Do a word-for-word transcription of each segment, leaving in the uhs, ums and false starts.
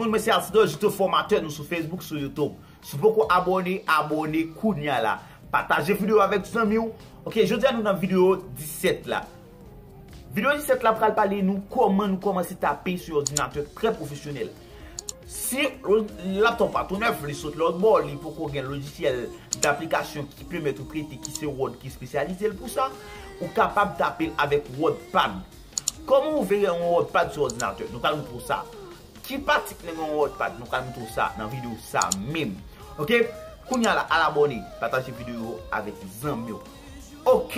Mwen se Alcido, Jito Fòmatè, nou sou Facebook, sou YouTube. Si w poko abòne, abòne kounya la. Pataje videyo avèk zanmi w. Ok, jodi a nou nan videyo disèt la. Videyo disèt la pral pale nou kòman nou kòmanse tape sou yon òdinatè trè pwofesyonèl. Si laptop pa tou nèf, li sot lòt bò, li poko gen lojisyèl daplikasyon ki pèmèt ou trete, ki se Word ki espesyalize l pou sa, ou kapab tape l avèk WordPad. Kòman ou veye yon WordPad sou òdinatè? Nou pral montre w sa. Ki pati k nan yon WordPad? Nou pral montre w sa nan videyo sa menm. Ok? Kounya la, al abòne, pataje videyo avèk zanmi w. Ok.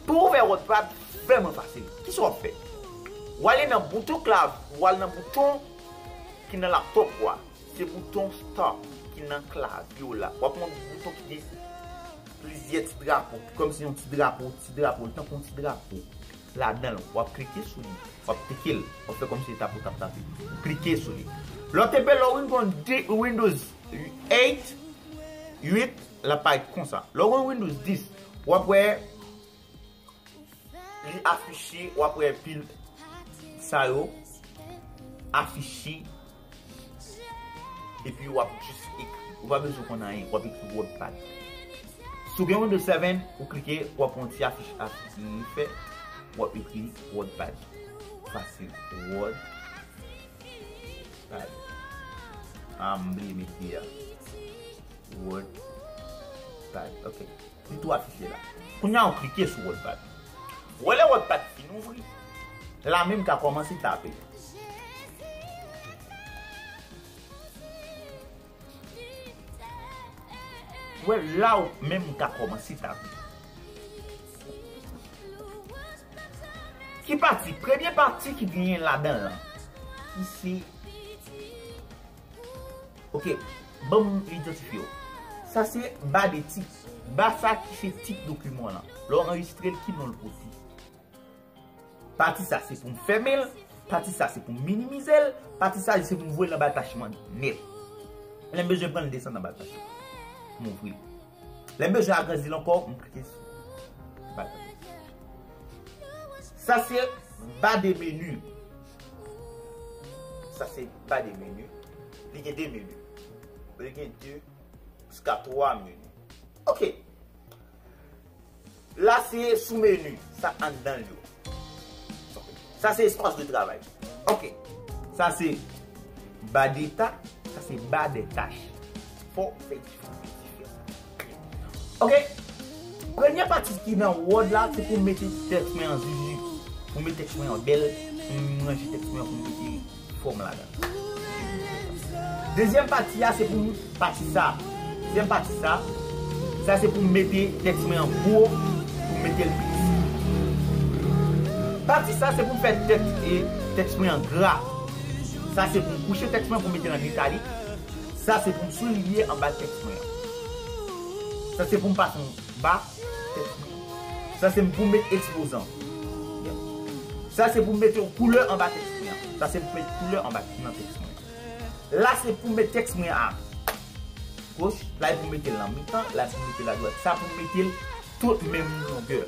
Pou ouvè WordPad, vrèman fasil. Kisa w ap fè? W ale nan bouton klav, w al nan bouton ki nan laptop ou a. Se bouton Start ki nan klavye w la. W ap wè yon bouton ki gen plizyè ti drapo, kòmsi yon ti drapo, ti drapo, li tankou yon ti drapo. Ladan l, w ap klike sou li, w ap teke l, w ap fè kòmsi se tape w t ap tape. Klike sou li. Lè w tape, lè w vin pran Windows uit, uit, l ap parèt konsa. Lè w pran Windows dis, w ap wè li afiche, w ap wè pil sa yo afiche, epi w ap jis ekri. Ou pa bezwen konn anyen, w ap ekri WordPad. Si w gen Windows sèt, ou klike, w ap wè yon ti afich, afich li fè, w ap ekri WordPad. Fasil. WordPad. Ah, m bliye mete a. WordPad. Ok. Li tou afiche la. Kounya ou klike sou WordPad. Ou wè lè WordPad fin ouvri, la menm ka kòmanse tape. Ou wè la ou menm ka kòmanse tape. Ki pati? Premye pati ki genyen ladan l lan, ki se Ok, ban m idantifye w. Sa se ba de tit. Ba sa ki se tit dokiman w lan. Lè w anrejistre l, ki non l pote? Pati sa se pou m fèmen l, pati sa se pou m minimize l, pati sa se pou m voye l anba tach mwen nèt. Lè m bezwen pran l desann anba tach mwen, m ouvri l. Lè m bezwen agrandi l ankò, m klike sou ba l. Sa se ba de meni. Sa se ba de meni. Li gen de meni. Li gen de jiska twa meni. Ok. La se sou meni. Sa anndan l yo. Sa se espas de travay. Ok. Sa se ba de ta, sa se ba de tach. Fò w fè diferans. Ok. Premye pati ki nan Word la, se pou m mete tèks mwen an zizi. Pou m mete tèks mwen an bèl. Pou m ranje tèks mwen an, pou m mete fòm ladan. Dezyèm pati a, se pou m pati sa. Dezyèm pati sa, sa se pou m mete tèks mwen an gwo, pou m mete l piti. Pati sa, se pou m fè tèks, e, tèks mwen an gra. Sa se pou m kouche tèks mwen pou m mete l an italik. Sa se pou m souliye anba tèks mwen an. Sa se pou m pase yon ba tèks mwen an. Sa se pou m met ekspozan. Sa se pou m mete yon koulè anba tèks mwen an. Sa se pou m met koulè anba nan tèks mwen an. La se pou m met tèks mwen a goch, la e pou m mete l nan mitan, la e pou m mete l adwat. Sa pou m mete l tout menm longè.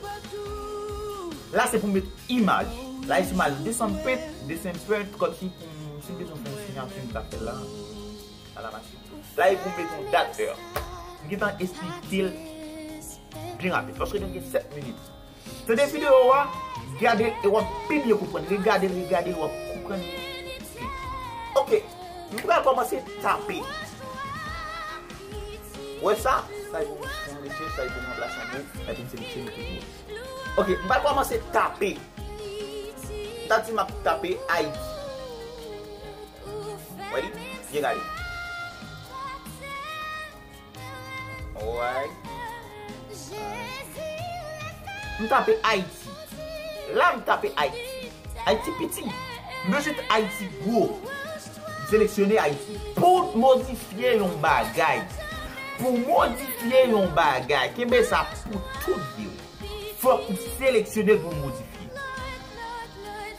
La se pou m met imaj. La e si m al desann pent, desen pent, kòmsi pou m, si m bezwen fè yon siyati, m ka fè l la, alamasin. La e pou m met yon dat, è. M gentan esplike l byen rapid, paske nou gen sèt minit. Tande videyo a, gade l e w ap pi byen konprann. Regade l, regade l, w ap konprann. Ok, m pral kòmanse tape. Wè sa? Sa e pou m seleksyon, sa e pou m ranplase yon mo, sa e pou m seleksyon tout mo. Ok, m pral kòmanse tape. M ta di m ap tape Ayiti. Wè li? Byen gade. Alright. M tape Ayiti. La m tape Ayiti. Ayiti piti. M bezwen Ayiti gwo. M seleksyone Ayiti. Pou w modifye yon bagay. Pou w modifye yon bagay. Kenbe sa pou tout vi w. Fòk ou seleksyone l pou w modifye.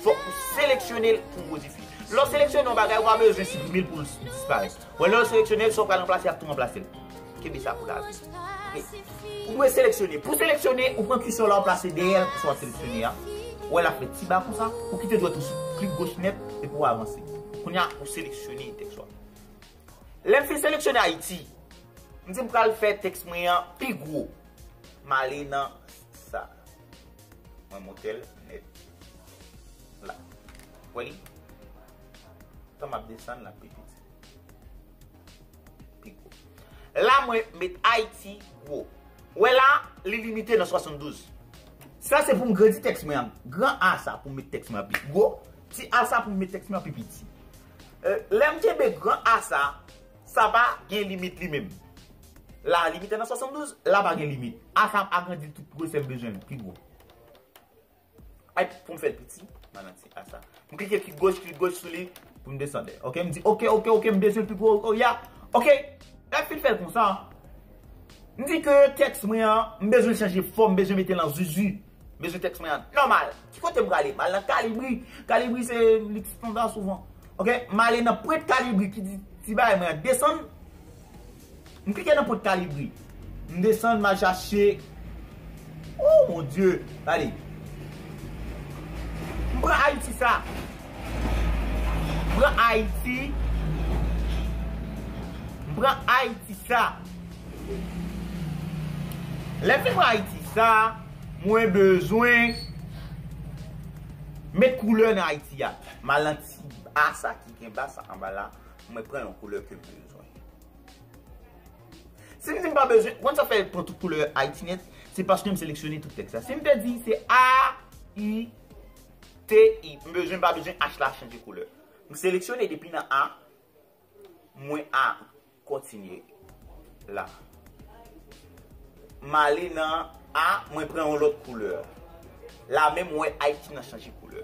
Fòk ou seleksyone l pou w modifye. Lè w seleksyone yon bagay, ou pa bezwen siprime l pou l disparèt. Bon, lè w seleksyone l, sa w pral ranplase, y ap tou ranplase l. Kenbe sa pou lavi. Ok. Ou dwe seleksyone. Pou seleksyone, ou pran kisyon la, ou plase dèyè sa w ap seleksyone a. Ou wè l ap fè ti ba konsa, ou kite dwèt ou sou klik goch nèt, epi ou avanse. Kounye a ou seleksyone tèks ou a. Lè m fin seleksyone Ayiti, m di m pral fè tèks mwen an pi gwo. M ale nan sa. Mwen monte l nèt. La. Wè li? Tan m ap desann, l ap pi piti. Pi gwo. La, mwen met Ayiti gwo. Wè la, li limite nan swasanndouz. Sa se pou m grandi tèks mwen an. Gran A sa pou m met tèks mwen an pi gwo. Ti A sa pou m met tèks mwen an pi piti. Euh, lè m kenbe gran A sa, sa pa gen limit li menm. La limite nan swasanndouz, la pa gen limit. A sa m agrandi l tout gwosè m bezwen l pi gwo. Ay, pou m fè l piti, m al nan ti A sa. M klike klik goch, klik goch sou li pou m desann. Ok, m di ok, ok, ok, m bezwen l pi gwo, oh, ya. Ok, lè m fin fè l konsa, m di ke tèks mwen an, m bezwen chanje fòm, m bezwen mete l an zuzu. M bezwen tèks mwen an nòmal. Ki kote m prale? M al nan kalibri. Kalibri se lit estanda souvan. Ok, m ale nan pwent kalibri ki di ti bagay mwen an desann. M klike nan pwent kalibri. M desann, m al chache. Oh mon Dieu! Gade. M pran Ayiti sa. M pran Ayiti. M pran Ayiti sa. Lè m fin pran Ayiti sa, mwen bezwen met koulè nan Ayiti a. M al nan ti A sa ki gen ba sa anba la, mwen pran yon koulè ke m bezwen. Si m di m pa bezwen, konn sa fè pran tout koulè Ayiti nèt, se paske m seleksyone tout tèks la. Si m te di se A I T I, m bezwen, m pa bezwen H la chanje koulè. M seleksyone depi nan A, mwen A, kontinye. La. M ale nan A, mwen pran yon lòt koulè. La menm, mwen Ayiti nan chanje koulè.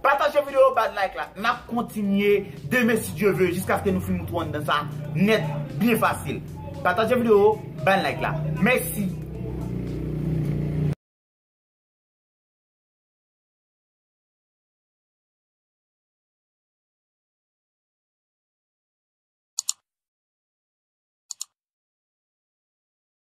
Pataje videyo, ban like la. N ap kontinye demen si Dye ve, jiskaske nou fin moutre w anndan sa nèt, byen fasil. Pataje videyo, ban like la. Mèsi.